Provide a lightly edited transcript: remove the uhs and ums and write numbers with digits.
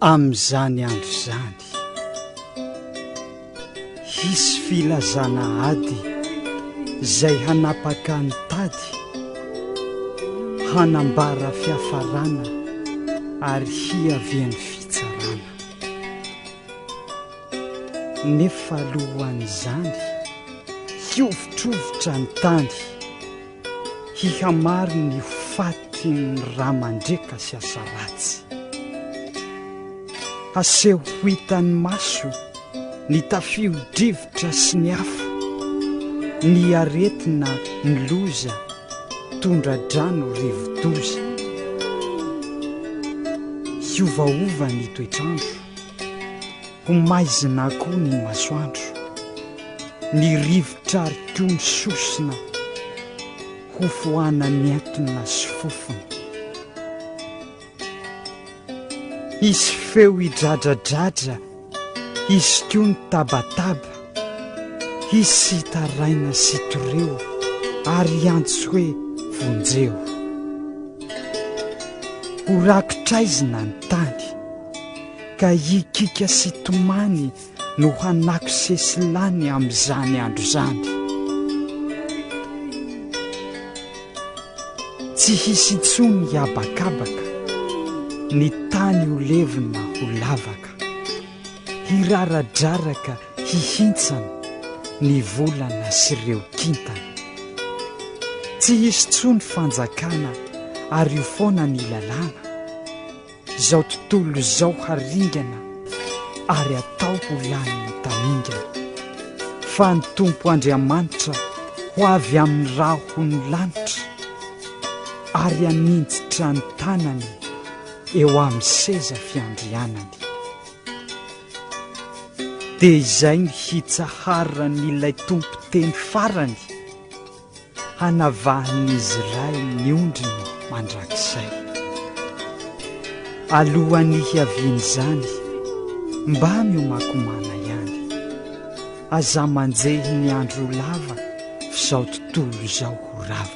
Amin'izany andro izany, hisy filazana ady izay hanapaka ny tady, hanambara fiafarana ary hiavian'ny fitsarana. Nefa alohan'izany, hihovitrovitra ny tany. Hihamaro ny ho fatin'ny rà mandriaka sy asa ratsy. Haseho ho hitan'ny maso ny tafio-drivotra sy ny afo, ny aretina, ny loza, tondra-drano, rivo-doza. Hiovaova ny toetr'andro, ho maizina koa ny masoandro, ny rivotra ary koa ny sosona ho foanan'ny entona sy fofona. Hisy feo hidradradradra, hisy koa ny tabataba, hisy hitaraina sy toreo ary hiantso hoe vonjeo. Ho rakotr'aizina ny tany, ka hikika sy tomany no hanako sesilany amin'izany andro izany. Tsy hisy intsony hihabakabaka, ny tany ho levona ho lavaka, hiraradraraka hihintsana ny volana sy ireo kintana. Tsy hisy intsony fanjakana ary ho foana ny lalàna. Izao tontolo izao haringana ary atao ho lanin'ny tamingana. Fa ny Tompo Andriamanitra ho avy amin'ny rahon'ny lanitra ary haninjitra ny tanany eo amin'ny seza fiandrianany. Dia izay no hitsaharan'ilay Tompo teny farany. Hanavahan'ny Israely ny ondriny mandrakizay. Alohan'ny hiavian'izany, mba miomakomana ihany. Aza manjehy ny andro ho lava f'izao tontolo izao ho rava.